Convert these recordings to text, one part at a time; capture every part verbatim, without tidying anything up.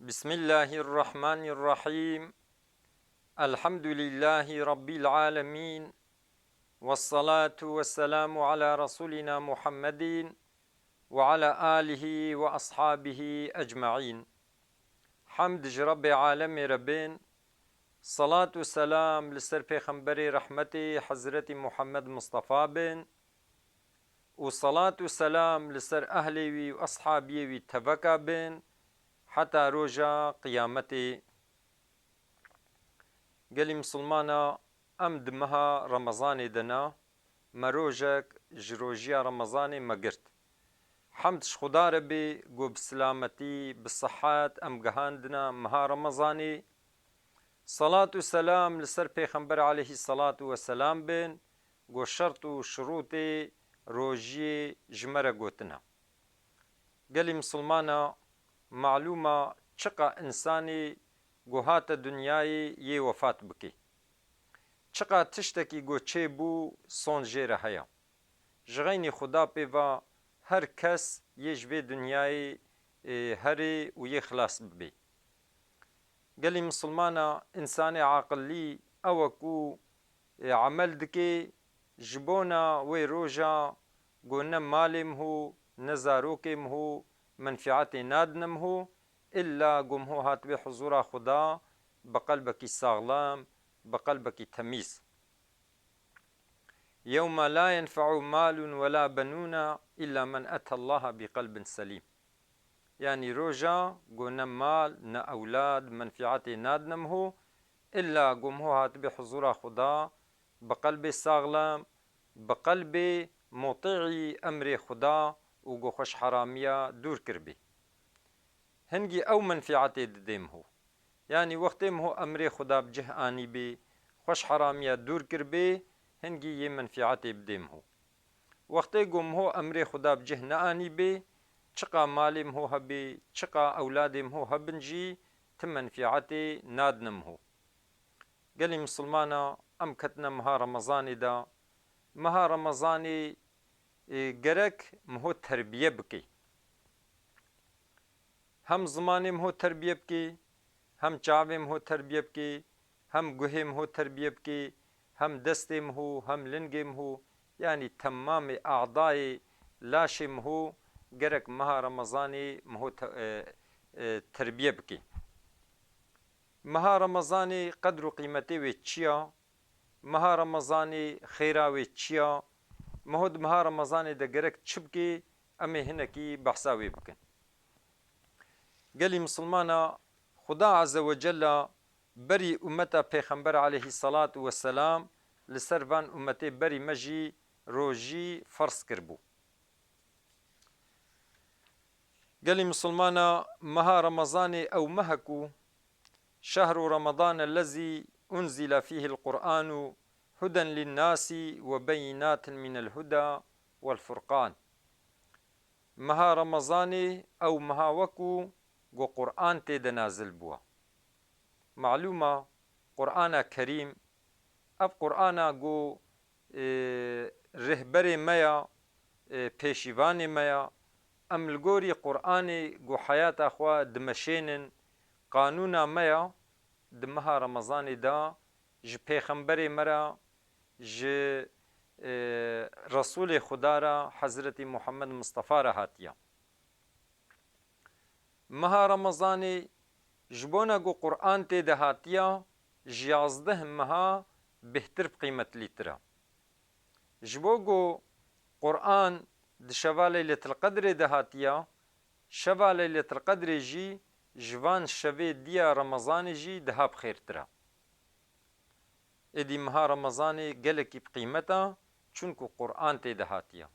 بسم الله الرحمن الرحيم. الحمد لله رب العالمين. والصلاة والسلام على رسولنا محمد وعلى آله وأصحابه أجمعين. Hemd ji Rebbê alemê re bên, salat û selam li ser Pêxemberê rehmetê Hezretî Muhammed Mistefa bin û salat û selam li ser ehlê wî û eshabiyê wî teveka bin heta roja qiyametê. Gelî misilmana, em di meha Remezanê de ne, me rojek ji rojiya Remezanê me girt. Hemd ji Xuda re bê ku bi silametî, bi sihet em gihandine meha Remezanê. Salat û selam li ser Pêxember aleyhî selatu we selam bin, ku şert û şirûtê rojiyê ji me re gotine. Gelî misilmana, malûm e çiqa însanê ku hate dinyayê yê wefat bike. Çiqa tiştekî ku çêbû son jê re heye. Ji xeynî Xuda pê ve her kes yê ji vê dinyayê, e, herê û yê xilas bibe. Gelî misilmana, însanê aqillî ew e ku, e, emel dike ji bona wê roja ku ne malê min hû, ne zarokê min hû menfiatê nadine min hû, illa ku min hû hatibe huzûra Xuda bi qelbekî saxlem, bi qelbekî temîz. يوم لا ينفع مال ولا بنون إلا من أتى الله بقلب سليم. Yanî roja ku ne mal, ne ewlad menfiatê nadine min hû, illa ku min hû hatibe huzûra Xuda bi qelbê saxlem, bi qelbê mutîî emrê Xuda û ku xweş heramiya dûr kiribê. Hingî ew menfiatê didê min hû. Yanî wextê min hû emrê Xuda bi cih anîbê, xweş heramiya dûr kiribê, hingî yê menfiatê bidê min hû. Wextê ku min hû emrê Xuda bi cih neanîbê, çiqa malê min hû hebê, çiqa ewladê min hû hebin jî ti menfiatê nadine min hû. Gelî misilmana, em ketine meha Remezanê de. Meha Remezanê, e, gerek min hû terbiye bike. Hem zimanê min hû terbiye bike, hem çavê min hû terbiye bike, hem guhê min hû terbiye bike, hem destê min hû, hem lingê min hû, yanî temamê adayê laşê min hû gerek meha Remezanê min hû te-, e, e, terbiye bike. Meha Remezanê qedr û qîmetê wê çi ya? Meha Remezanê xêra wê çi ya? Min hû di meha Remezanê de gerek çi bike? Em ê hinekî behsa wê bikin. Gelî misilmana, Xuda Azze ve Cella berî ummeta Pêxember aleyhî selatu we selam li ser van ummetê berî me jî rojî ferz kiribû. Gelî misilmana, meha Remezanê ew meh e ku, "Şehru Ramadan ellezî unzile fîhil Qur'anu huden linnasî ve beyinatin minel huda vel furqan." Meha Remezanê ew meha we ku, ku Qur'an tê de nazil bûwa. Malûm e, Qur'ana Kerîm, ev Qur'ana ku, e, rêhberê me ya, e, pêşîvanê me ya, em li gorî Qur'anê ku heyata xwe dimeşênin, qanûna me ya, di meha Remezanê de ji pêxemberê me re, ji, e, Resûlê Xuda re, Hezretî Muhammed Mistefa re hatiye. Meha Remezanê ji bona ku Qur'an tê de hatiya, ji yazdeh meha bêhtir bi qîmetlîtir e. Ji bo ku Qur'an di şeva Leyletil Qedrê de hatiya, şeva Leyletil Qedrê jî ji van şevê diya Remezanê jî daha bi xêrtir e. Êdî meha Remezanê gelekî bi qîmet e, çunku Qur'an tê de hatiye.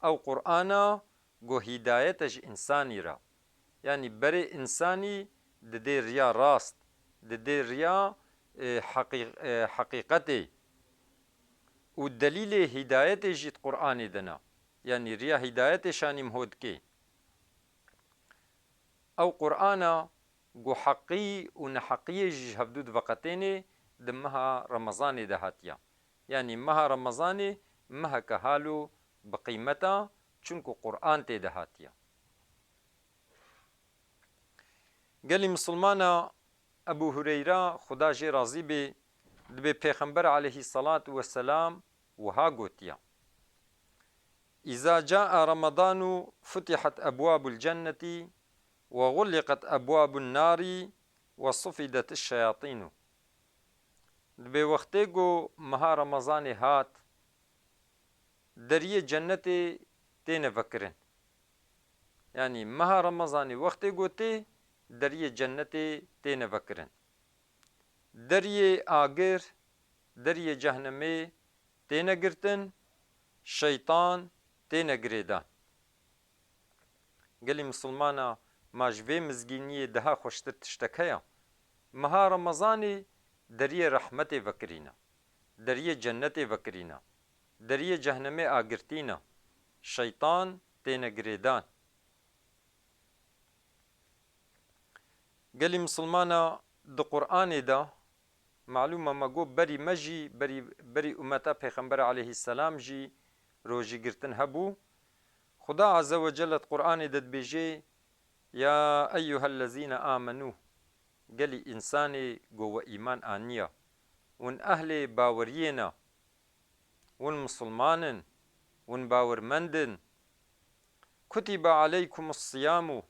Ew Qur'ana ku hîdayet e ji însanî re. Yanî berê însanî didê riya rast, didê riya, e, heqî-, e, heqîqetê û delîlê hîdayetê jî di Qur'anê de ne. Yanî riya hîdayetê şanî min hû dikê. Ew Qur'ana ku heqî û neheqiyê jî ji hevdû diveqetênê, di meha Remezanê de hatiye. Yanî meha Remezanê meheke halo bi qîmet e, çunku Qur'an tê de hatiye. Gelî misilmana Ebu Hureyra, Xuda jê razî bê, dibê Pêxember aleyhî selat we selam wiha gotiya: "Îza caa Remadanu futihat ebwabul cennetî ve ğulliqet ebwabun narî ve sufidetiş şeyatînu." Dibê wextê ku meha Remezanê hat, deriyê cennetê têne vekirin. Yanî meha Remezanê wextê ku tê, deriyê cennetê têne vekirin. Deriyê agir, deriyê cehnemê têne girtin, şeytan têne girêdan. Gelî misilmana, ma ji vê mizgîniyê daha xweştir tiştek heye? Meha Remezanê deriyê rehmetê vekirîne, deriyê cennetê vekirîne, deriyê cehnemê agirtîne, şeytan têne girêdan. Gelî misilmana, di Qur'anê de, malûm e me got, berî me jî, berî, berî ummeta Pêxember aleyhî selam jî rojî girtin hebû. Xuda Azze ve Celle di Qur'anê de dibêje: "Ya eyyuhellezîne amenû", gelî însanê ku we îman aniya, hûn ehlê baweriyê ne, hûn misilman in, hûn bawermend in. "Kutibe aleykumus siyamu",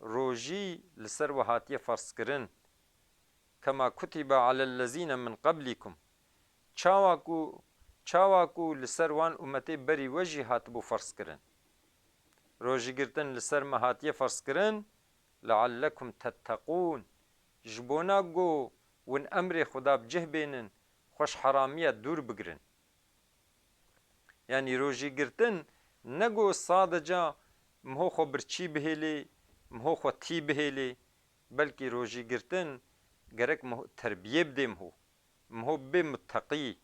rojî li ser we hatiye ferz kirin. "Kema kutibe alellezîne min qeblîkum", çawa ku, çawa ku li ser wan umetê berî we jî hatibû ferz kirin. Rojî girtin li ser me hatiye ferz kirin, "leallekum tetteqûn", ji bona ku win emrê Xuda bi cih bênin, xwe ji heramiya dûr bigirin. Yanî rojî girtin ne ku sadece miho xwe birçî bihêlê, miho xwe tî bihêlê, belkî rojî girtin gerek miho terbiyê bidê miho. Miho bibê mutteqî,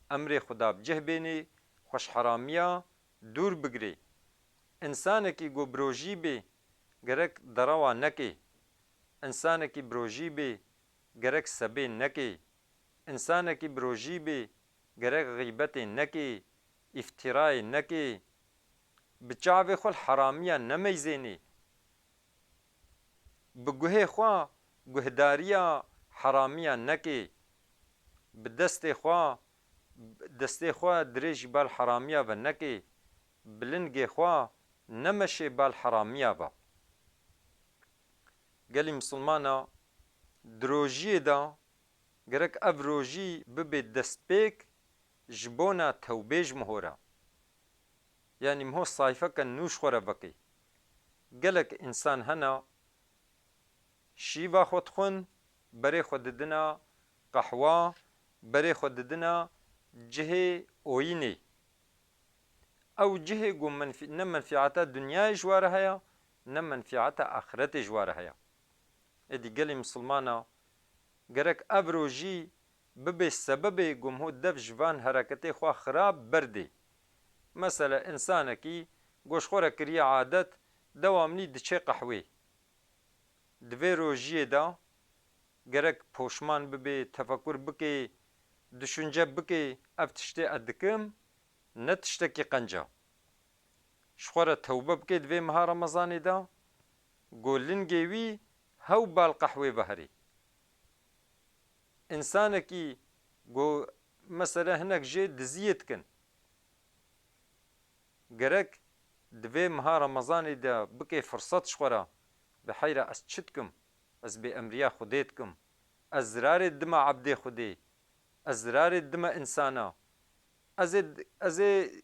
emrê Xuda bi cih bênê, xwe ji heramiya dûr bigirê. Însanekî ku bi rojî bê, gerek derewa nekê. Însanekî bi rojî bê, gerek sebê nekê. Însanekî bi rojî bê, gerek xîbetê nekê, îftîrayê nekê, bi çavê xwe li heramiya nemeyzênê, bi guhê xwe guhdariya heramiya nekê, bi destê xwe, destê xwe dirêjî bal heramiya ve nekê, bi lingê xwe nemeşê bal heramiya ve. Gelî misilmana, di rojiyê de gerek ev rojî bibe destpêk ji bona tewbê ji miho re. Yanî miho sayfeke nû ji xwe re veke. Gelek însan hene, şîva xwe dixwin, berê xwe didina qehwa, berê xwe didina cihê oyînê. Ew cihê ku menfî-, ne menfîata dinyayê ji wa re heye, ne menfîata axiretê ji wa re heye. Êdî gelê misilmana, gerek ev rojî bibe sebebê ku miho dev ji van hereketê xwe xirab berdê. Mesele, însanekî ku ji xwe re kiriye adet, dewamlî diçe qehwê. Di vê rojiyê de gerek poşman bibe, tefekur bike, düşünce bike, ev tiştê ez dikim, ne tiştekî qenc e. Ji xwe re tewbe bike di vê meha Remezanê de, ku lingê wî hew bal qehwê veherê. Însanekî ku, mesele, hinek jê diziyê dikin, gerek di vê meha Remezanê de bike firset ji xwe re, bi heyra ez çi dikim? Ez bêemriya Xwedê dikim. Ez zirarê dima ebdê Xwedê. Ez zirarê dima însana. Ez ê, ez ê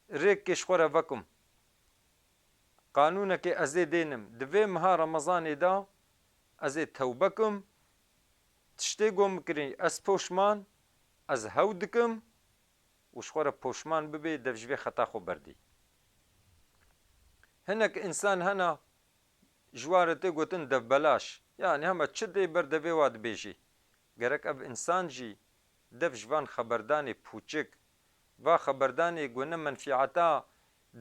rêkê ji xwe re vekim. Qanûnekê ez ê dênim. Di vê meha Remezanê de ez ê tewbe kim. Tiştê ku min kirî, ez poşman, ez hew dikim û ji xwe re poşman bibê, dev ji vê xeta xwe berdî. Hinek însan hene, ji wan re tê gotin devbelaş. Yanî hema çi tê ber devê wa dibêjî. Gerek ev însan jî dev ji van xeberdanê pûçik, va xeberdanê ku ne menfîeta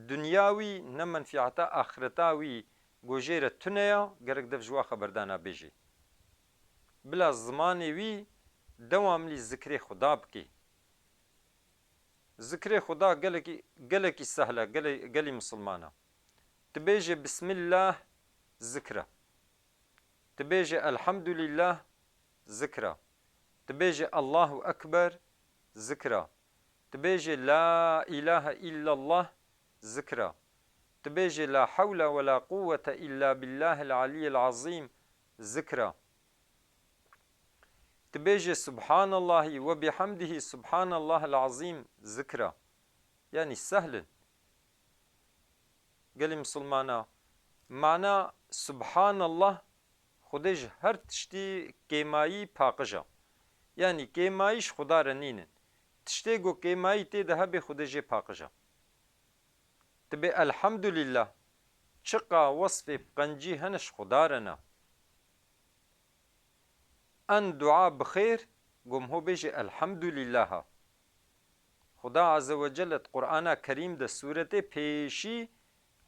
dinya wî, ne menfîeta axireta wî ku jê re tune ya, gerek dev ji wa xeberdana bêjî. Bila zimanê wî dewamlî zikrê Xuda bikê. Zikrê Xuda gelekî, gelekî sehl e, gele-, gelî misilmana. Tu bêje Bismillah, zikr e. Dibêje Elhamdulillah, zikra. Dibêje Allahu Ekber, zikra. Dibêje La ilahe illallah, zikra. Dibêje La hewle ve la quwwete illa billahil aliyyil azîm, zikra. Dibêje Subhanallahi ve bihamdihi, Subhanallahil azîm, zikra. Yanî sehl in. Gelî misilmana, mana Subhanallah, Xwedê ji her tiştî kêmayî paqij e. Yanî kêmayî ji Xuda re nînin. Tiştê ku kêmayî tê de hebe Xwedê jê paqij e. Dibê Elhamdulillah, çiqa wesfê bi qencî hene ji Xuda re ne. En dua bi xêr, ku miho bêje Elhamdulillah. Xuda Azze ve Celle di Qur'ana Kerîm de sûretê pêşî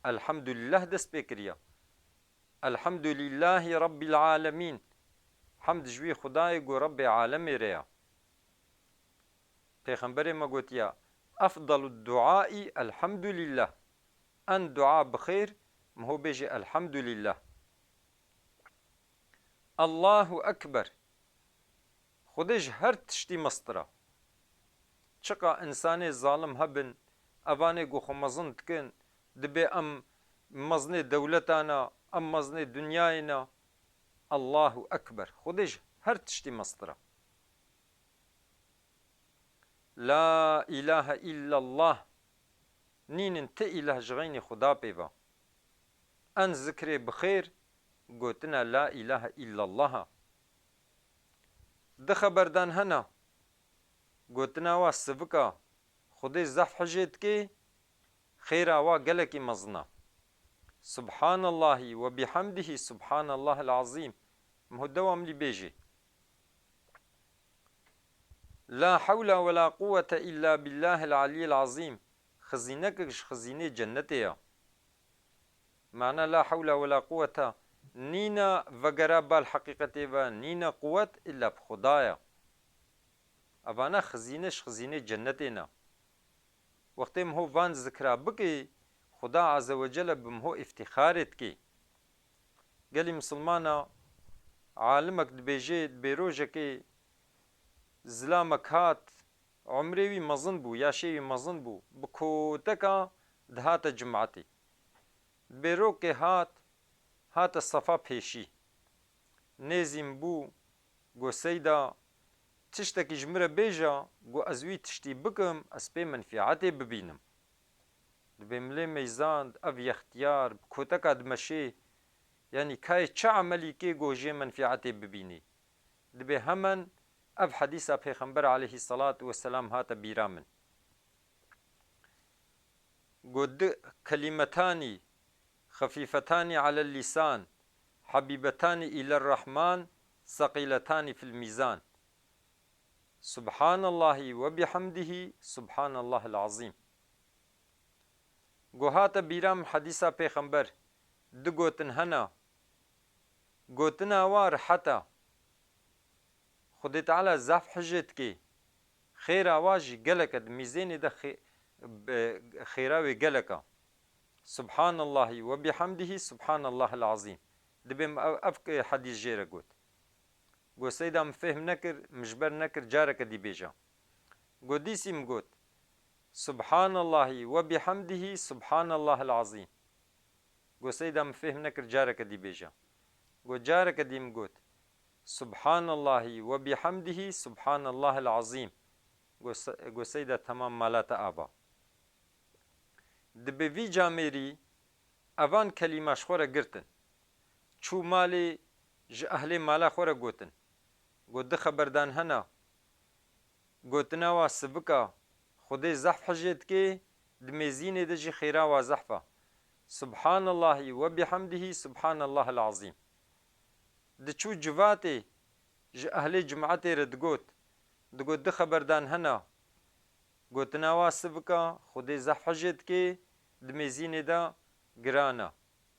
Elhamdulillah dest pê kiriye. Elhamdulillahî Rabbil Alemîn. Hemd ji wî Xudayê ku Rebbê alemê re ye. Pêxemberê me gotiye, Efdalu duaî elhamdulillah. En dua bi xêr, miho bêje elhamdulillah. Allahu Ekber. Xwedê ji her tiştî mestir e. Çiqa însanê zalim hebin, evanê ku xwe mezin dikin, dibê em mezinê dewleta ne, em mezinê dinyayê ne. Allahu Ekber. Xwedê ji her tiştî mestir e. La ilahe illallah. Nînin ti îlah ji xeynî Xuda pê ve. En zikrê bi xêr gotina La ilahe illallah a. Di xeberdan hene, gotina wa sivik a, Xwedê zehf hijê dikê, xêra wa gelekî mezin a. Subhanallahî ve bihamdihî, Subhanallahil azîm. Miho dewamlî bêjê. La hewla ve la quwwete illa billahil aliyyil azîm. Xizînekek ji xizînê cennetê ye. Mana la hewla ve la quwwete nîne vegera bal heqîqetê ve, nîne quwwet illa bi Xuda ye. Evana xizîne ji xizînê cennetê ne. Wextê miho van zikra bikê, Xuda Azze ve Celle bi miho îftîxarê dikê. Gelî misilmana, alimek dibêje, dibê rojekê zilamek hat, umrê wî mezin bû, yaşê wî mezin bû, bi koteka dihate cimatê. Dibê rokê hat, hate sefa pêşî. Nêzî min bû, got, Seyda, tiştekî ji min re bêje, got, ez wî tiştî bikim, ez pê menfîetê bibînim. Dibê milê meyzand, ev yextiyar, bi koteka dimeşê, yanî kayê çi emelî kê, got, jê menfîetê bibînî. Dibê hemen ev hedîsa Pêxember aleyhisselatu vesselam hate bîra min. Got, di kelîmetanî xefîfetanî alel lîsan, hebîbetanî îler rehman, seqîletanî fil mîzan. Subhanallahî ve bihamdihî, Subhanallahil azîm. Got, hate bîra min hedîsa Pêxember, di gotin hene. Gotina wa rehet e. Xwedê Teala zaf hijê dikê. Xêra wa jî gelek e, di mîzênê de xê-, be-, xêra wê gelek e. Subhanallahî ve bihamdihî, Subhanallahil azîm. Dibê min ev, ev, e, hedîs jê re got. Got, Seyda, min fêhm nekir, min ji ber nekir, careke dî bêje. Got, dîsî min got, Subhanallahî ve bihamdihî, Subhanallahil azîm. Got, Seyda, min fêhm nekir, careke dî bêje. Got, careke dî min got, Subhanallahî ve bihamdihî, Subhanallahil azîm. Got, Se-, got, Seyda, temam, mala te ava. Dibê vî camêrî evan kelîma ji xwe re girtin. Çû malê, ji ehlê mala xwe re gotin. Got, di xeberdan hene. Gotina wa sivik a, Xwedê zehf hijê dikê, di mêzînê de jî xêra wa zehf a. Subhanallahî ve bihamdihî, Subhanallahil azîm. Diçû civatê, ji ehlê cimatê re digot. Digot, di xeberdan hene. Gotina wa sivik a, Xwedê zehf hijê dikê, di mêzînê de giran e.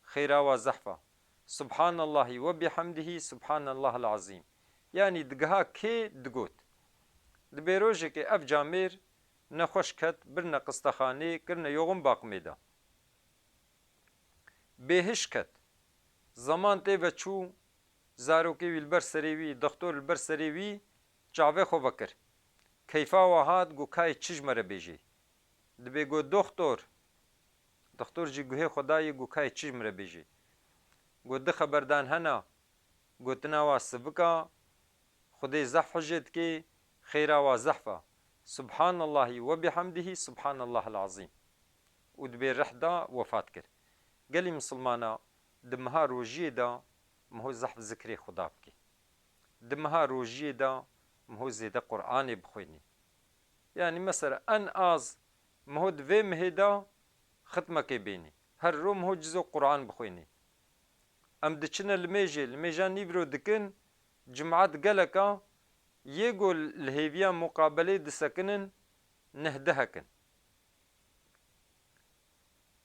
Xêra wa zehf a. Subhanallahî ve bihamdihî, Subhanallahil azîm. Yanî digiha kê digot. Dibê rojekê ev camêr nexweş ket, birine qistexanê, kirine yoxin baqimê de. Bêhiş ket. Zeman tê ve çû, Zarokê wî li ber serê wî, doktor li ber serê wî çavê xwe vekir. Keyfa wa hat, got, "Kayê çi ji me re bêjê?" Dibê got, "Doktor." Doktor jî guhê xwe dayê, got, "Kayê çi ji min re bêjê?" Got, "Di xeberdan hena, gotina wa sivika, Xwedê zehf hijê dikê, xêra wa zehf a. Subhanallahî we bihamdihî, Subhanallahil azîm." Û dibê rih da, wefat kir. Gelî misilmana, di meha rojiyê de miho zehf zikrê Xuda bikê. Di meha rojiyê de miho zêde Qur'anê bixwênê. Yanî mesela en az miho di vê mihê de xitmekê bênê. Her ro miho cizo Qur'an bixwênê. Em diçine limêjê, limêja nîvro dikin, cimat geleka yê go li hêviya muqabelê disekinin, neh dehek in.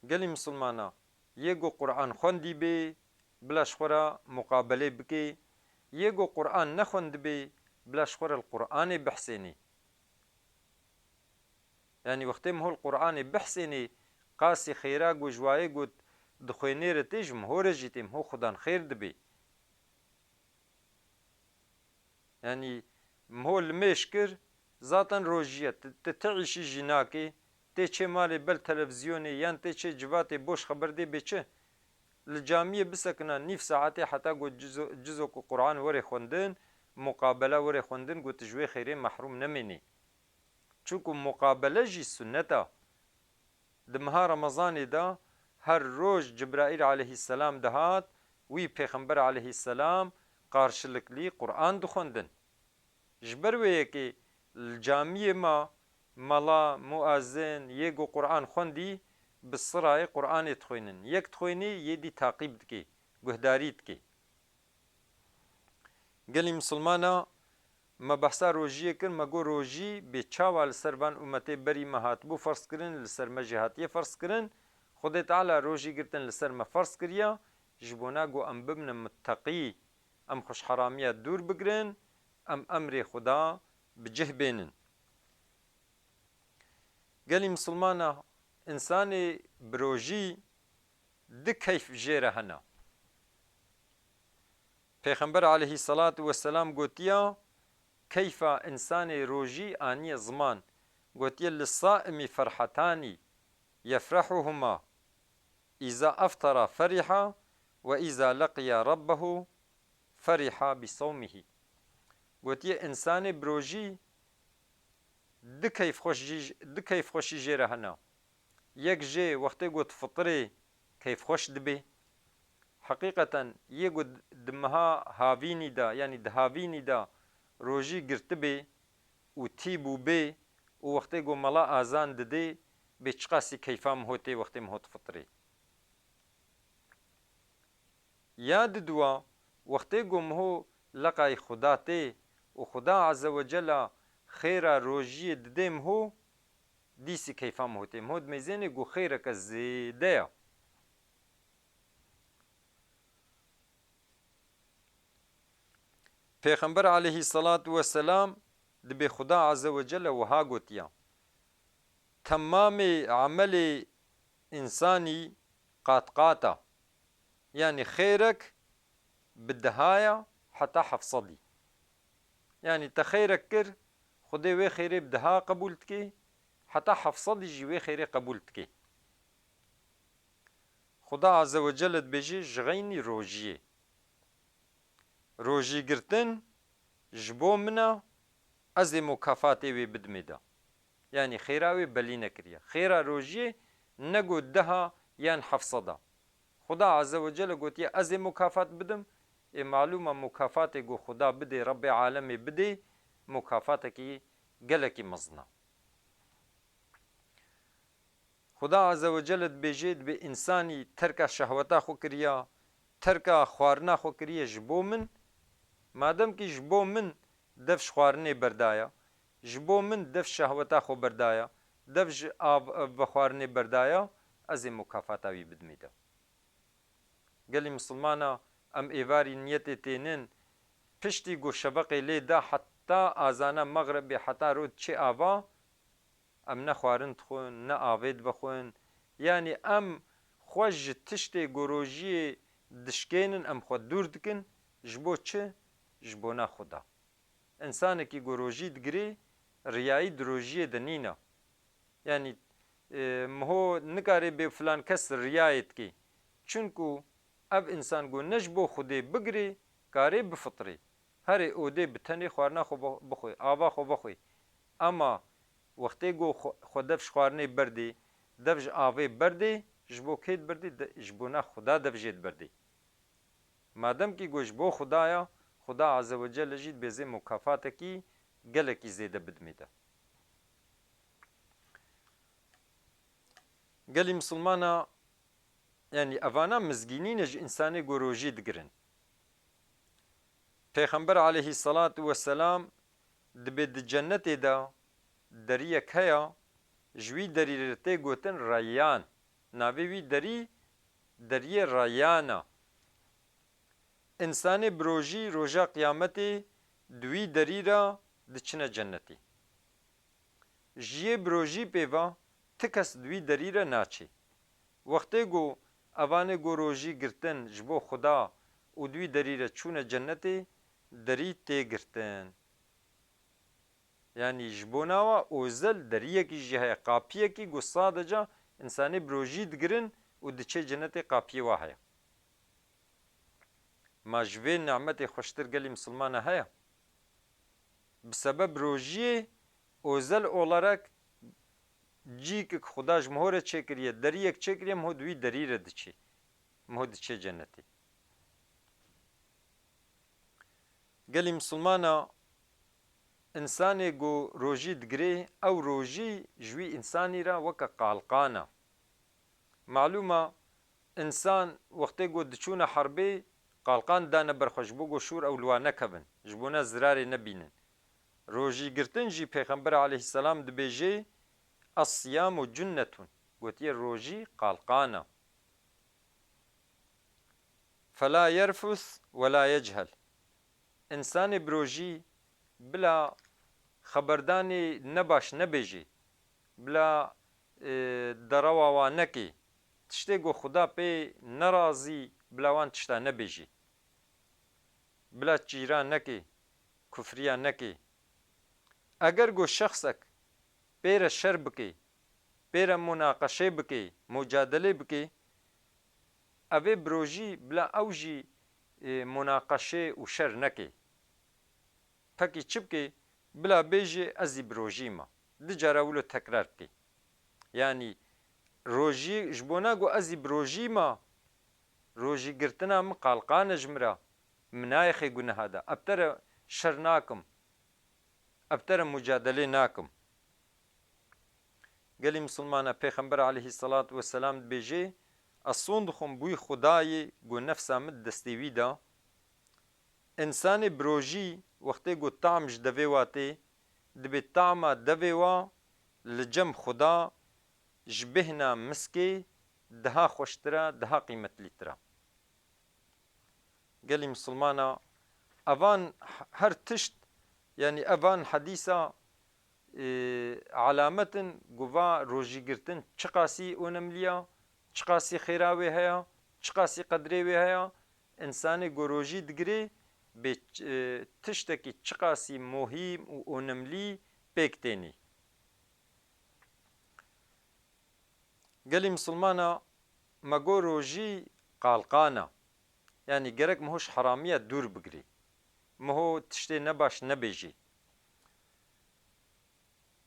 Gelî misilmana, yê go Qur'an xwendî bê, bila ji xwe re muqabelê bikê, yê go Qur'an nexwendibê, bila ji xwe re li Qur'anê bihsênê. Yanî wextê miho li Qur'anê bihsênê, qasî xêra go ji wayê got dixwênê re tê, ji miho re jî tê, miho xudan xêr dibê. Yanî miho limêj kir, zaten rojiye, tu, tu ti îşî jî nakê, tê çê malê bel televîzyonê yan tê çê civatê boş xeber dê bê çi? Li camiyê bisekina nîv saetê heta got cizo-, cizo ku Qur'an were xwendin, muqabela were xwendin, got tu ji wê xêrê mehrûm nemênî. Çunku muqabele jî sunnet a. Di meha Remezanê de her roj Cibraîl aleyhisselam dihat, wî Pêxember aleyhisselam qarşılıklı Qur'an dixwendin. Ji ber wê yekê li camiyê me mela, muezin, yê ku Qur'an xwendî, bi sirayê Qur'anê dixwînin. Yek dixwînî, yê dî taqîb dikê, guhdarî dikê. Gelî misilmana, me behsa rojiyê kir, me got rojî bê çawa li ser van umetê berî me hatibû ferz kirin, li ser me jî hatiye ferz kirin. Xwedê Teala rojî girtin li ser me ferz kiriya, ji bona ku em bibine mutteqî, em xweşheramiya dûr bigirin, em emrê Xuda bi cih bênin. Gelî misilmana, însanê bi rojî di keyf jê re hene. Pêxember aleyhisselatu vesselam gotiya, keyfa însanê rojî aniye ziman. Gotiye, "Li saimi ferhatanî yefrehuhuma, îza eftara feriha ve îza leqiya rabbehu feriha bi sawmihi." Gotiye, însanê bi rojî di keyfxweş jî, di keyfxweşî jê re hene. Yek jê wextê ku difitirê keyfxweş dibê. Heqîqeten yê ku di meha havînî de, yanî di havînî de rojî girtibê û tî bûbê û wextê ku mela azan didê, bê çiqasî keyfa miho tê wextê miho difitirê. Ya diduwa, wextê ku miho leqayî Xuda tê û Xuda Azze ve Cella xêra rojiyê didê miho, dîsî keyfa miho tê. Miho dimeyzênê ku xêreke zêde ya. Pêxember aleyhisselatu vesselam dibê Xuda Azze ve Celle wiha gotiya, "Temamê emelê însanî qat qat a." Yanî xêrek bi dihaya heta heft sedî. Yanî te xêrek kir, Xwedê wê xêrê bi diha qebûl dikê, heta heft sedî jî wê xêrê qebûl dikê. Xuda Azze ve Celle dibêje, ji xeynî rojiyê. Rojî girtin ji bo min e, ez ê mukafatê wê bidimê de. Yanî xêra wê belî nekiriye. Xêra rojiyê ne got deha yan heft sed a. Xuda Azze ve Celle gotiye, ez ê mukafat bidim. Ê malûm e mukafatê ku Xuda bidê, Rebbê alemê bidê, mukafatekî gelekî mezin e. Xuda Azze ve Celle dibêje, dibê însanî terka şehweta xwe kiriya, terka xwarina xwe kiriye ji bo min. Madem kî ji bo min dev ji xwarinê berdaya, ji bo min dev ji şehweta xwe berdaya, dev ji av, vexwarinê berdaya, ez ê mukafata wî bidimê de. Gelî misilmana, em êvarî niyetê tênin, piştî ku şeveqê lê da heta azana mexrebê heta rot çê ava, em ne xwarin dixwin, ne avê divexwin. Yanî em xwe ji tiştê ku rojiyê dişkênin, em xwe dûr dikin, Ji bo çi? Ji bona Xuda. Însanekî ku rojî digirê, riyayî di rojiyê de nîne. Yanî, e, miho nikarê bê filan kes riyayê dikê. Çunku ev însan ku ne ji bo Xwedê bigirê, karê bifitirê. Herê odê bi tenê xwarina xwe bi-, bixwe, ava xwe vexwe. Ema wextê ku xwe, xwe dev ji xwarinê berdê, dev ji avê berdê, ji bo kê diberdê? De, ji bona Xuda dev jê diberdê. Mademkî ku ji bo Xuda ya, Xuda Azze ve Celle jî dibêzê mukafatekî gelekî zêde bidimê de. Gelî misilmana, yanî evana mizgînî ne ji însanê ku rojî digirin. Pêxember aleyhisselatu vesselam dibê di cennetê de deriyek heye, ji wî derî re tê gotin Reyyan. Navê wî derî, deriyê Reyyan e. Însanê bi rojî roja qiyametê di wî derî re diçine cennetê. Ji yê bi rojî pê ve ti kes di wî derî re naçê. Wextê ku evanê ku rojî girtin ji bo Xuda û di wî derî re çûne cennetê, derî tê girtin. Yanî ji bona wa ozel deriyekî jî heye, qapiyekî ku sadeca însanê bi rojî digirin û diçê cennetê, qapiyê wa heye. Ma ji vê nimetê xweştir gelî misilmana heye? Bi sebeb rojiyê ozel olarak cîk Xuda ji miho re çêkiriye, deriyek çêkiriye, miho di wî derî re diçê. Miho diçê cennetê. Gelî misilmana, însanê ku rojî digirê, ew rojî ji wî însanî re weke qalqan e. Malûm e, însan wextê ku diçûne herbê, qalqan dane ber xwe ji bo ku şûr ew li wan nekevin, ji bona zirarê nebînin. Rojî girtin jî Pêxember aleyhisselam dibêje, "Es-siyamu cunnetun." Gotiye, rojî qalqan e. "Fela yerfus ve la yechel." Însanê bi rojî bila xeberdanê nebaş nebêjê, bila, e, derewa wa nekê, tiştê ku Xuda pê nerazî, bila wan tişta nebêjê. Bila çîra nekê, kufriya nekê. Eger ku şexsek pê re şer bikê, pê re munaqeşê bikê, mucadelê bikê, evê bi rojî bila ew jî, e, munaqeşê û şer nekê. Pekî çi bikê? Bila bêjê, "Ez jî bi rojî me." Du cara wilo tekrar bikê. Yanî rojî, ji bona ku ez jî bi rojî me, rojî girtina min qalqan e ji min re, min nayêxê guneha de. Ev te re şer nakim. Ev te re mucadelê nakim. Gelî misilmana, Pêxember aleyhisselatu vesselam dibêje, "Ez son dixwim bûy Xudayê ku nefsa min di destê wî de." Însanê bi rojî wextê ku tam ji devê wa tê, dibê tama devê wa li cem Xuda ji bêhna miskê daha xweştir e, daha qîmetlîtir e. Gelî misilmana, evan h-, her tişt, yanî evan hedîsa, e, alamet in ku va rojî girtin çiqasî onemlî ya, çiqasî xêra wê heye, çiqasî qedrê wê heye, însanê ku rojî digirê bê ç-, e, tiştekî çiqasî muhîm û onemlî pêk tênî. Gelî misilmana, me got rojî qalqan e. Yanî gerek miho ji heramiya dûr bigirî. Miho tiştê nebaş nebêjî.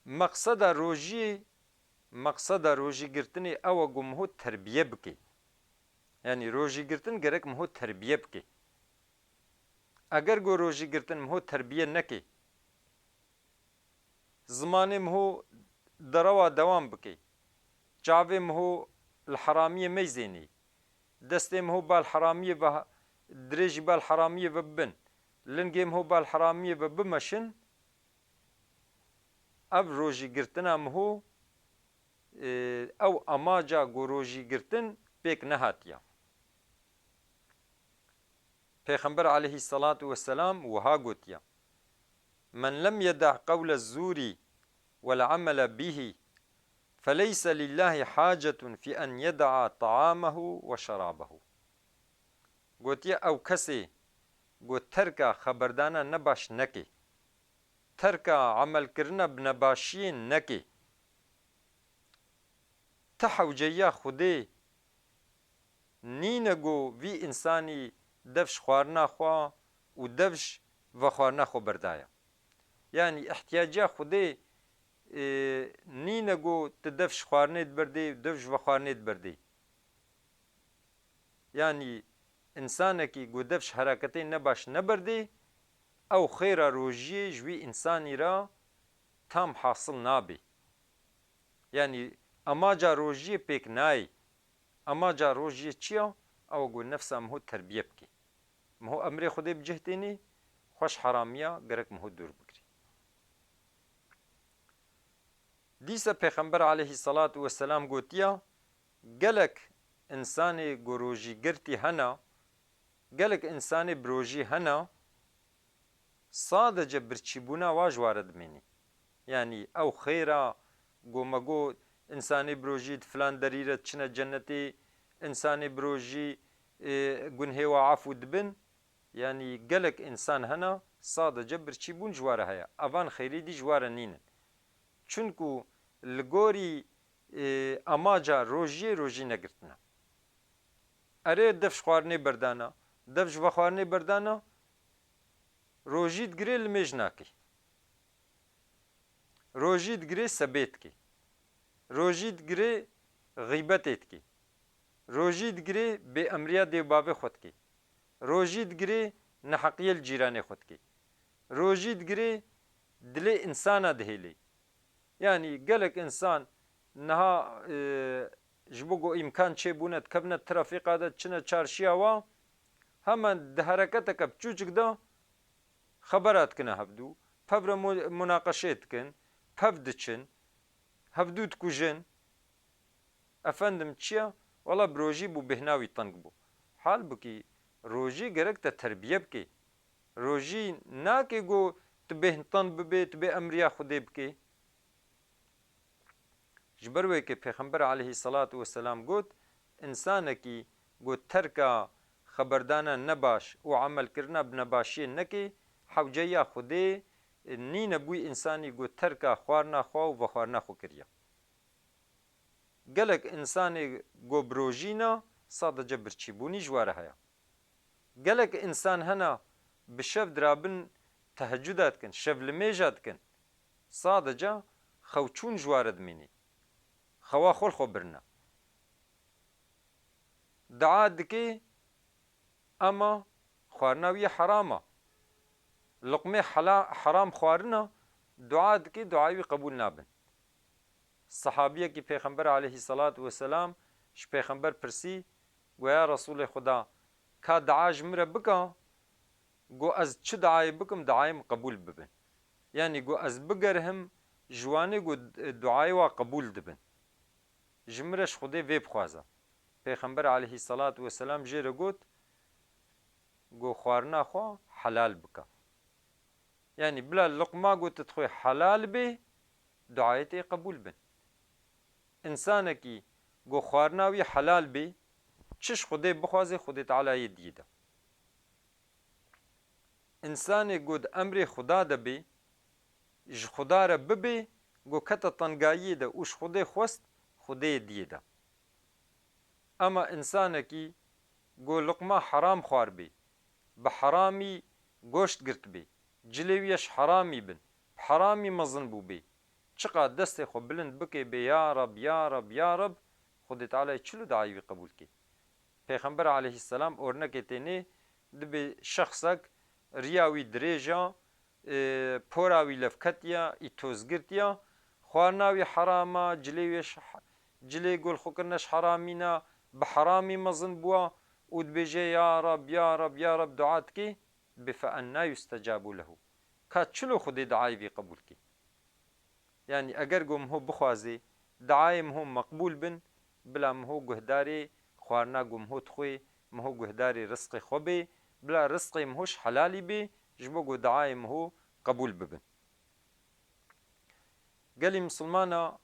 Meqseda rojiyê, meqseda rojî girtinê ew e ku miho terbiye bike. Yanî rojî girtin gerek miho terbiye bike. Eger ku rojî girtin miho terbiye neke, zimanê miho derewa dewam bike, çavê miho li heramiyê meyzênî, destê miho bal heramiyê ve, dirêjî bal heramiyê ve bibin, lingê miho bal heramiyê ve bimeşin, ev rojî girtina miho, e, ew amaca ku rojî girtin pêk nehatiye. Pêxember aleyhisselatu vesselam wiha gotiye, "Men lem yeda qewle zûrî wel amele bihî, feleyse lillahi hacetun fi en yedaa taamehu ve şerabehu." Gotiye, ew kesê ku terka xeberdana nebaş nekê. Terka emelkirina bi nebaşiyê nekê. Ti hewceyiya Xwedê nîne ku vî însanî dev ji xwarina xwe û dev ji vexwarina xwe berdaya. Yanî ihtiyaciya Xwedê, e, nîne ku tu dev ji xwarinê diberdê û dev ji vexwarinê diberdê. Yanî însanekî ku dev ji hereketê nebaş neberdê, ew xêra rojiyê ji wî însanî re tam hasil nabê. Yanî amaca rojiyê pêk nayê. Amaca rojiyê çi ya? Ew ku nefsa miho terbiye bikê. Miho emrê Xwedê bi cih tênê, xwe ji heramiya gerek miho dûr bigirê. Dîsa Pêxember aleyhisselatu vesselam gotiya, gelek însanê ku rojîgirtî hena, gelek însanê bi rojî hena, sadece birçîbûna wa ji wa re dimênî. Yanî ew xêra, ku me got, însanê bi rojî di filan derî re diçine cennetê, însanê bi rojî, e, gunhê wa efû dibin. Yanî gelek însan hena, sadece birçîbûn ji wa re heye. Evan xêrî dî ji wa re nînin. Çunku li gorî, e, amaca rojiyê, rojî negirtina. Erê, dev ji xwarinê berdana, dev ji vexwarinê berdana, rojî digirê, limêj nakê. Rojî digirê, sebê dikê. Rojî digirê, xîbetê dikê. Rojî digirê, bêemriya dê û bavê xwe dikê. Rojî digirê, neheqiyê li cîranê xwe dikê. Rojî digirê, dilê însana dihêlê. Yanî gelek însan niha, e, ji bo ku îmkan çêbûne, dikevine trafîka de, diçine çarşiya wa, hemen di hereketeke biçûçik de xebera dikine hevdû, pev re mu-, munaqeşê dikin, pev diçin, hevdû dikujin. Efendim çi ya? Wela bi rojî bû, bêhna wî teng bû. Halbukî rojî gerek te terbiye bike. Rojî nake ku tu bêhntan bibê, tu bê emriya Xwedê bikê. Ji ber wê ke Pêxember aleyhisselatu vesselam got, însanekî ku terka xeberdana nebaş û emelkirina bi nebaşiyê neke, hewceya Xwedê nîne bi wî însanî ku terka xwarina xwe û vexwarina xwe kiriye. Gelek însanê ku bi rojî ne, sadece birçîbûnî ji we re heye. Gelek însan hene bi şev dirabin tehecuda dikin, şevlimêja dikin. Sadece xewçûn ji we re dimînî. Xewa xwe li xwe birine. Dua dike, ema xwarina wî heram e. Luqmê hela-, heram xwarina, dua dike, duayê wî qebûl nabin. Sehabiyekî Pêxember aleyhisselatu vesselam ji Pêxember pirsî, got, ya Resûlê Xuda, ka dua ji min re bike, got, ez çi duayê bikim, duayê min qebûl bibin. Yanî got, ez bigerihim ji wanê got, duayê wa qebûl dibin. Ji min re ji Xwedê vê bixwaze. Pêxember aleyhisselatu vesselam jê re got, got, xwarina xwe helal bike. Yanî bila luqma ku tu dixwê helal bê, duayê tê qebûl bin. Însanekî ku xwarina wî helal bê, çi ji Xwedê bixwaze, Xwedê Teala yê diyê de. Însanê ku di emrê Xuda de bê, ji Xuda re bibê, ku kete tengayiyê de û ji Xwedê xwest, Xwedê yê diyê de. Ema însanekî ku luqma heram xwar bê, bi heramî goşt girt bê, cilê wî ye ji heramî bin, bi heramî mezin bû bê, çiqa destê xwe bilind bike bê, ya Reb, ya Reb, ya Reb, Xwedê Teala yê çilo dayê wî qebûl kê? Pêxember aleyhisselam ornekê tênê, dibê şexsek riya wî dirêj e, e, pora wî levketiye, î tozgirtiye, xwarina wî heram e, cilê wê ji he-, cilê ku li xwe kirine ji heramî ne, bi heramî mezin bûye û dibêje, ya Reb, ya Reb, ya Reb, dua dikê, dibê fe ennâ yustecabu lehu. Ka çilo Xwedê duayê vî qebûl kê? Yanî eger ku miho bixwazê, duayê miho meqbûl bin, bila miho guhdarê xwarina ku miho dixwê, miho guhdarê rizqê xwe bê, bila rizqê miho ji helalî bê, ji bo ku duayê miho qebûl bibin. Gelî misilmana,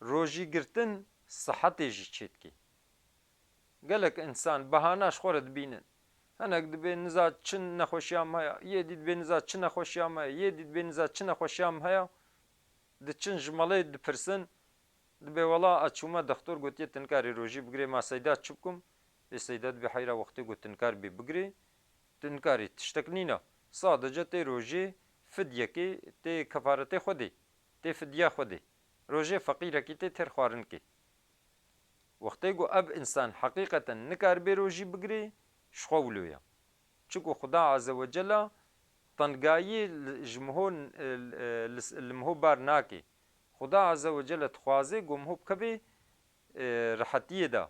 rojî girtin sihetê jî çêdikê. Gelek însan behana ji xwe re dibînin. Hinek dibê niza çi nexweşiya min heye, yê dî dibê niza çi nexweşiya min heye, yê dî dibê niza çi nexweşiya min heye. Diçin ji malê dipirsin, dibê wela ez çûme dextor gotiye tu nikarî rojî bigirê, ma seyda çi bikim? Ê seyda dibê heyra wextê got tu nikarî bê bigirê, tu nikarî tiştek nîne. Sadece tê rojê fidyekê, tê kefaretê xwe dê, tê fidya xwe dê. Rojê feqîrekî tê têr xwarinkê. Wextê ku ev însan heqîqeten nikaribê rojî bigirê, ji xwe wilo ye. Çiku Xuda Azze ve Celle tengayî li, ji miho, li, li, li miho bar nake. Xuda Azze ve Celle dixwaze ku miho bikevê, e, rehetiyê de.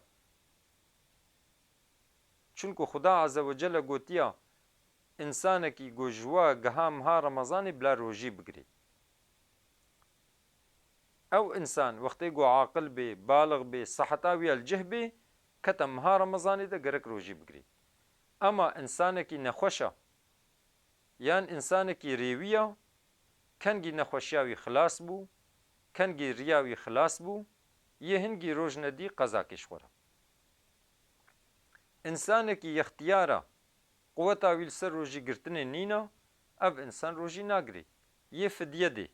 Çunku Xuda Azze ve Celle gotiya, însanekî ku ji we giha miha Remezanê bila rojî bigirê. Ew însan wextê ku aqil bê, balix bê, seheta wî ya li cih bê, kete miha Remezanê de gerek rojî bigirê. Ema însanekî nexweş e, yan însanekî rêwî ya, kengî nexweşiya wî xilas bû, kengî riya wî xilas bû, yê hingî roj nedî qezakê ji xwe re. Însanekî yextiyar e, quweta wî li ser rojî girtinê nîne, ev însan rojî nagirê. Yê fidye dê.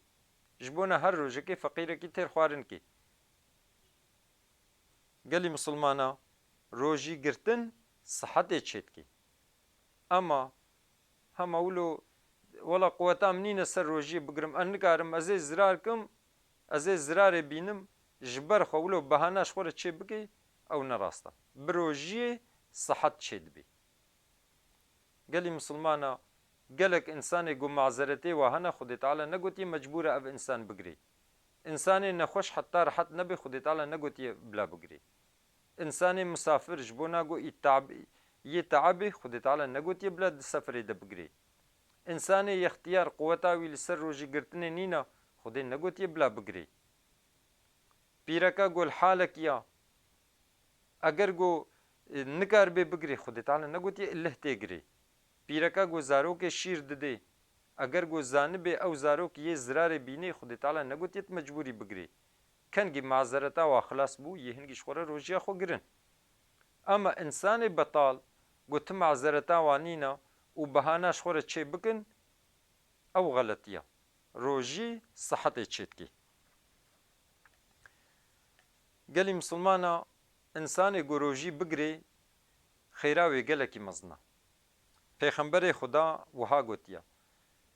Ji bona her rojekê feqîrekî têr xwarinkê. Gelî misilmana, rojî girtin sihetê çêdikê. Ema hema wilo, wela quweta min nîne ser rojiyê bigirim, ez nikarim, ez ê zirar kim, ez ê zirarê bînim, ji ber xwe wilo behana ji xwe re çê bikê, ew ne rast e. Bi rojiyê sihet çêdibê. Gelî misilmana, gelek însanê ku mazeretê wa hene, Xwedê Teala negotiye mecbûr e ev însan bigirê. Însanê nexweş heta rehet nebe, Xwedê Teala negotiye bila bigirê. Însanê misafir ji bona ku î teab-, yê teabê, Xwedê Teala negotiye bila di seferê de bigirê. Însanê yextiyar quweta wî li ser rojî girtinê nîne, Xwedê negotiye bila bigirê. Pîreka ku li halekî ya, eger ku, e, nikaribe bigirê, Xwedê Teala negotiye ilih tê girê. Pîreka ku zarokê şîr didê, eger ku zanibê ew zarok yê zirarê bînê, Xwedê Teala negotiye tu mecbûrî bigirê. Kengî mazereta wa xilas bû, yê hingî ji xwe re rojiya xwe girin. Ema însanê betal ku tu mazereta wa nîne û behana ji xwe re çê bikin, ew xeletiya. Rojî sihetê çêdikê. Gelî misilmana, însanê ku rojî bigirê, xêra wê gelekî mezin e. Pêxemberê Xuda wiha gotiye,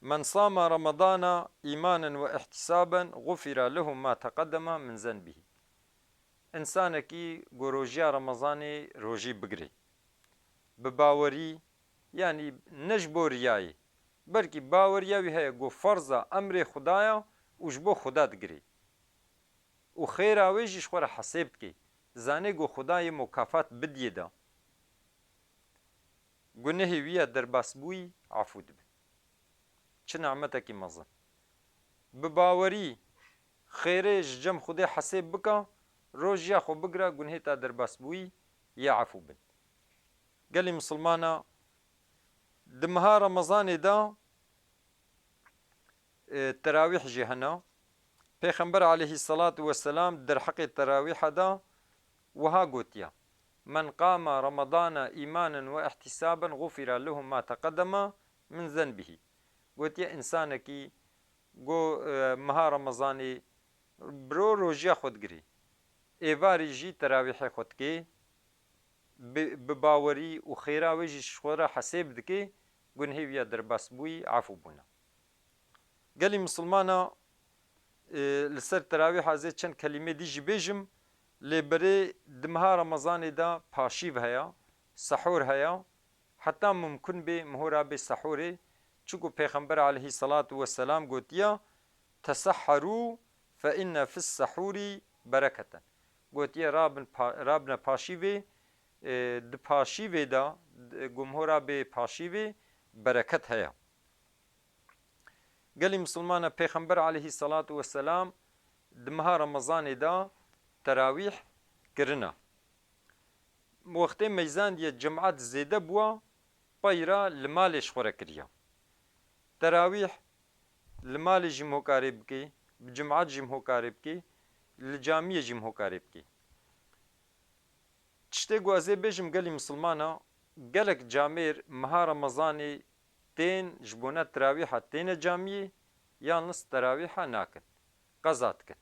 "Men sama Ramadana îmanen ve ihtisaben, gufira lehu ma teqedema min zenbihî." Însanekî ku rojiya Remezanê rojî bigirê, bi bawerî, yanî ne ji bo riyayê, belkî baweriya wî heye ku ferza emrê Xuda ya û ji bo Xuda digirê. Û xêra wê jî ji xwe re hesêb dike. Zanê ku Xuda yê mukafat bidiyê de, gunehê wî ya derbasbûyî efû dibe. Çi nimetekî mezin. Bi bawerî xêrê ji cem Xwedê hesêb bika, rojiya xwe bigira, gunhê ta derbasbûyî yê efû bin. Gelî misilmana, di meha Remezanê de, e, terawîh jî hene. Pêxember aleyhisselatu vesselam derheqê terawîha de wiha gotiye, "Men qama Ramadana îmanen ve ihtisaben gufira lehu ma teqedema min zenbihî." Gotiye, însanekî ku, e, meha Remezanê biro rojiya xwe digirê, êvarî jî terawîhê xwe dikê, bi, bi bawerî û xêra wê jî ji xwe re hesêb dike, gunhê wî ya derbasbûyî efû bûne. Gelî misilmana, e, li ser terawîha ez ê çend kelîmê dî jî bêjim, lê berê di meha Remezanê de paşîv heye, sehûr heye, heta mumkin bê miho rabe sehûrê, çiku Pêxember aleyhisselatu vesselam gotiye, "Tesehherû fe inne fis sehûrî bereketen." Gotiye, "Rabin pa-, rabine paşîvê, e, di paşîvê de, di, ku miho rabe paşîvê bereket heye." Gelî misilmana, Pêxember aleyhisselatu vesselam di meha Remezanê de terawîh kirine. Wextê meyzandiye cemaet zêde bûa, peyra li malê ji xwe re kiriya. Terawîh li malê jî miho karê bikê, bi cemaet jî miho karê bikê, li camiyê jî miho karê bikê. Tiştê ku ez ê bêjim gelî misilmana, Gelek camêr meha Remezanê tên ji bona terawîha têne camiyê, yalniz terawîha nakin. Qeza dikin.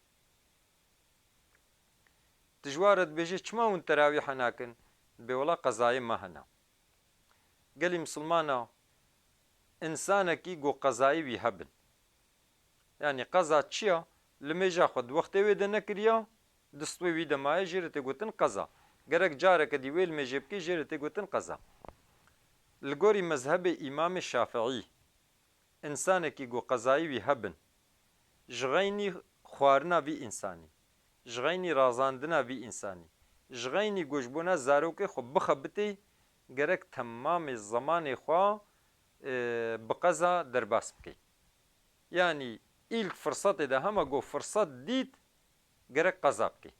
Tu ji wa re dibêjê, çima hûn terawîha nakin? Dibê, wela qezayê me hene. Gelî misilmana, însanekî ku qezayê wî hebin. Yanî qeza çi ya? Limêja xwe di wextê wê de nekiriya, distwê wî de maye, jê re tê gotin qeza. Gerek careke dî wê limêjê bikê, jê re tê gotin qeza. Li gorî mezhebê Îmamê Şafiî, însanekî ku qezayê wî hebin, ji xeynî xwarina vî însanî, ji xeynî razandina vî însanî, ji xeynî ku ji bona zarokê xwe bixebitê, gerek temamê zemanê xwe, e, bi qeza derbas bikê. Yanî îlk firsetê de hema ku firset dît, gerek qeza bikê.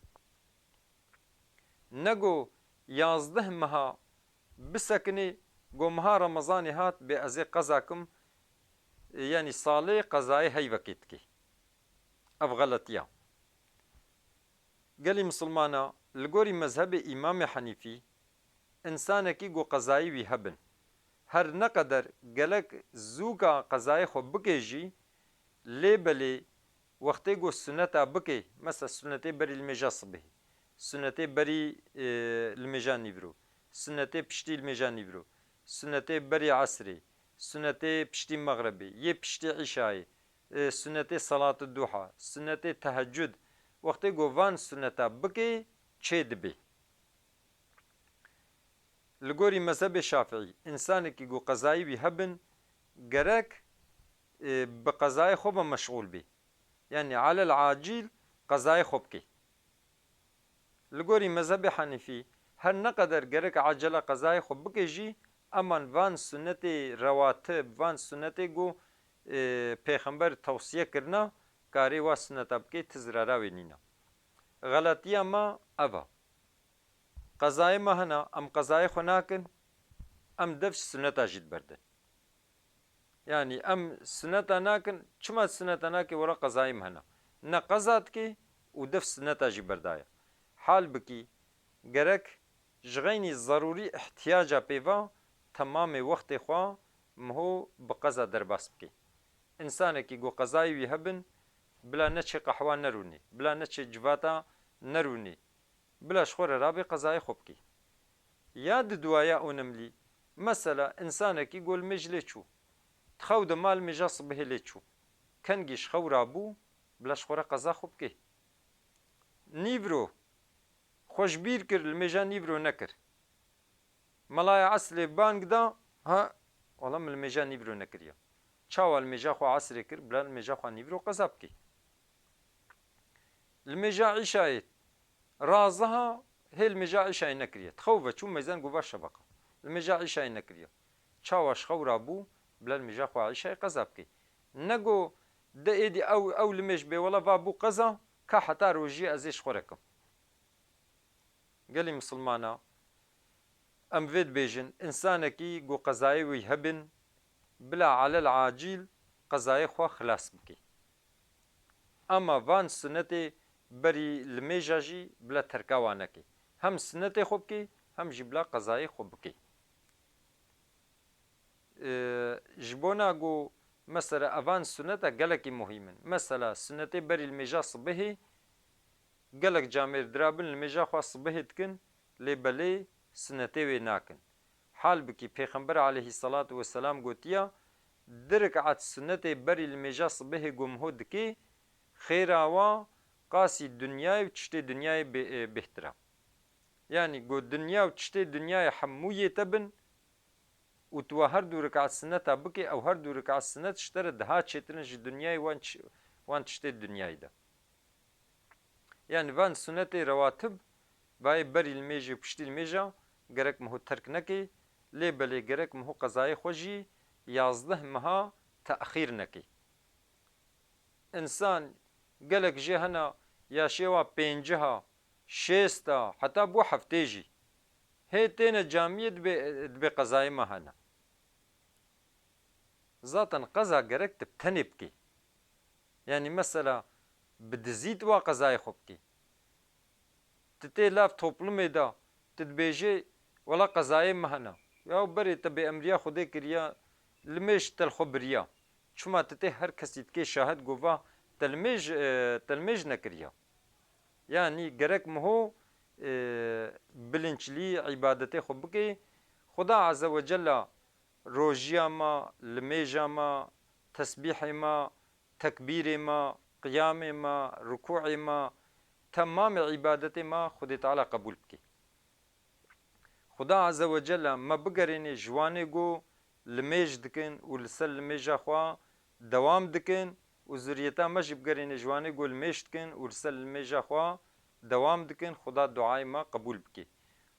Ne ku yazdeh meha bisekinê, ku meha Remezanê hat, bê ez ê qeza kim, yanî salê qezayê heyvekê dikê. Ev xeletiya. Gelî misilmana, li gorî mezhebê Îmamê Henîfî, însanekî ku qezayê wî hebin, her ne qeder gelek zûka qezayê xwe bikê jî, lê belê wextê ku suneta bikê, mesela sunetê berî limêja sibihê, sunetê berî, e, limêja nîvro, sunetê piştî limêja nîvro, sunetê berî esrê, sunetê piştî mexrebê, yê piştî îşayê, e, sunetê salat duha, sunetê tehecud, wextê ku van suneta bikê, çê dibê. Li gorî mezhebê Şafiî, însanekî ku qezayê wî hebin, gerek, e, bi qezayê xwe ve meşxûl bê. Yanî alel acîl qezayê xwe bikê. Li gorî mezhebê Henîfî, her ne qeder gerek ecele qezayê xwe bikê jî, eman van sunetê rewatib, van sunetê ku, e, pêxember tewsiye kirina, karê wa suneta bikê, ti zirara wê nîne. Xeletiya me ev e. Qezayê me hene, em qezayê xwe nakin, em dev ji suneta jî diberdin. Yanî em suneta nakin, çima suneta nakê, wela qezayê me hene. Ne qeza dikê û dev suneta jî berdaye. Hal bikî, gerek ji xeynî zerûrî ihtiyaca pê ve temamê wextê xwe miho bi qeza derbas bikê. Însanekî ku qezayê wî hebin, bila neçê qehwa nerûnê, bila neçê civata nerûnê, bila ji xwe re rabê qezayê xwe bikê. Ya di duwaya onemlî, mesela, însanekî ku limêj lê çû, di xew de ma limêja sibihê lê çû, kengî ji xew rabû, bila ji xwe re qeza xwe bikê. Nîvro, xwe ji bîr kir, limêja nîvro nekir. Melaya esrê bang da, ha, wela min limêja nîvro nekiriye. Çawa limêja xwe esrê kir, bila limêja xwe nîvro qeza bikê. Limêja îşayê raziha, hê limêja îşayê nekiriye. Di xew ve çû, meyzen got va şebeqa. Limêja îşayê nekiriye. Çawa ji xew rabû, bila limêja xwe îşayê qeza bikê. Ne got de êdî ew, ew limêj bê wela va bû qeza, ka heta rojiyê ez ê ji xwe re kim. Gelî misilmana, em vê dibêjin, însanekî ku qezayê wî hebin, bila alel acîl qezayê xwe xilas bike. Ama van sunetê berî limêja jî bila terka wan neke. Hem sunetê xwe bike, hem jî bila qezayê xwe bike. E, ji bona ku mesela evan suneta gelekî muhîm in. Mesela sunetê berî limêja sibihê, gelek camêr dirabin limêja xwe sibihê dikin, lê belê sunetê wê nakin. Halbikî Pêxember aleyhisselatu vesselam gotiya, du rik'at sunetê berî limêja sibihê ku miho dikê, xêra wa qasî dinyayê û tiştê dinyayê bê-, e, bêhtir e. Yanî ku dinya û tiştê dinyayê hemû yê te bin, û tu wa her du rik'at suneta bikê, ew her du rik'at sunet ji te re daha çêtir in ji dinyayê wan çi-, wan tiştê dinyayê de. Yanî van sunetê rewatib, vayê berî limêjê û piştî limêja gerek miho terk nekê, lê belê gerek miho qezayê xwe jî yazdeh meha texîr nekê. Însan gelek jê hene yaşê wa pêncîha, şêsta, heta bo heftê jî. Hê têne camiyê dibê, dibê qezayê me hene. Zaten qeza gerek tu bi tenê bikê. Yanî mesela bi dizî tu wa qezayê xwe bikê. Tu tê lav toplumê de, tu dibêjê, wela qezayê me hene. Ya berê te bêemriya Xwedê kiriya, limêj te li xwe biriya. Çima tu tê her kesî dikê şahid go va te limêj, e, te limêj nekiriya. Yanî gerek miho, e, bilinçlî îbadetê xwe bikê. Xuda Azze ve Cella rojiya ma, limêja ma, tesbîhê ma, tekbîrê ma, qiyamê ma, rukûê ma, temamê îbadetê ma Xwedê Teala qebûl bikê. Xuda Azze ve Celle me bigerênê ji wanê ku limêj dikin û li ser limêja xwe dewam dikin û zuriyeta me jî bigerênê ji wanê ku limêj dikin û li ser limêja xwe dewam dikin. Xuda duayê me qebûl bike.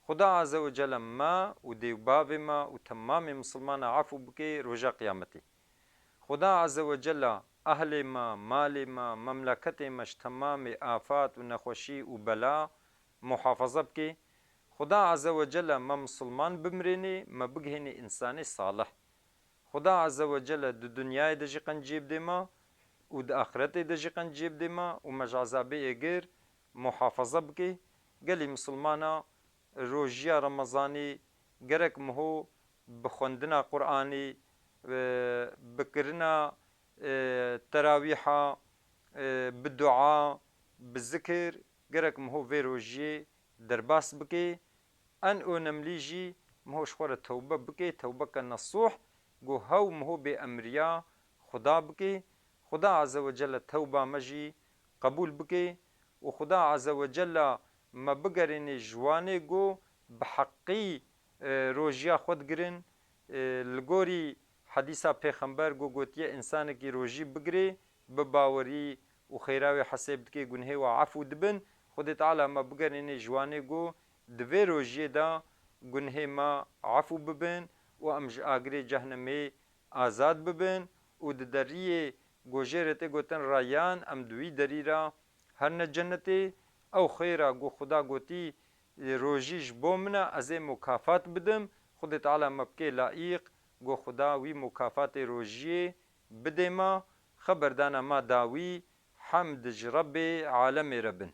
Xuda Azze ve Celle me û dê û bavê me û temamê misilmana efû bike roja qiyametê. Xuda Azze ve Celle ehlê me, malê me, memleketê me ji temamê afat û nexweşî û bela muhafaza bike. Xuda Azze ve Celle me misilman bimirênê, me bigihênê însanê salih. Xuda Azze ve Celle di dinyayê de jî qenciyê bidê me û di axiretê de jî qenciyê bidê me û me ji ezabê êgir muhafaza bike. Gelî misilmana rojiya Remezanê gerek miho bi xwendina Qur'anê, e, bi kirina, e, terawîha, e, bi dua, bi zikir, gerek miho vê rojiyê derbas bike. En önemlî jî miho ji xwe re tewbe bike, tewbeke nesûh, ku hew miho bê emriya Xuda bike. Xuda Azze ve Celle tewba me jî qebûl bike û Xuda Azze ve Celle me bigerînê ji wanê ku bi heqî, e, rojiya xwe digirin. E, li gorî hedîsa Pêxember ku gotiye, însanekî rojî bigirê, bi bawerî û xêra wê hesêb dike, gunhê we efû dibin. Xwedê Teala me bigerînê ji wanê ku di vê rojiyê de gunhê me efû bibin û em ji agirê cehnemê azad bibin û di deriyê ku jê re tê gotin Reyyan, em di wî derî re herne cenetê. Ew xêra ku Xuda gotî, rojî ji bo min e, ez ê mukafat bidim. Xwedê Teala me bike laîq ku Xuda wî mukafatê rojiyê bidê me. Xeberdana me dawî, hemd ji Rebbê alemê re bin.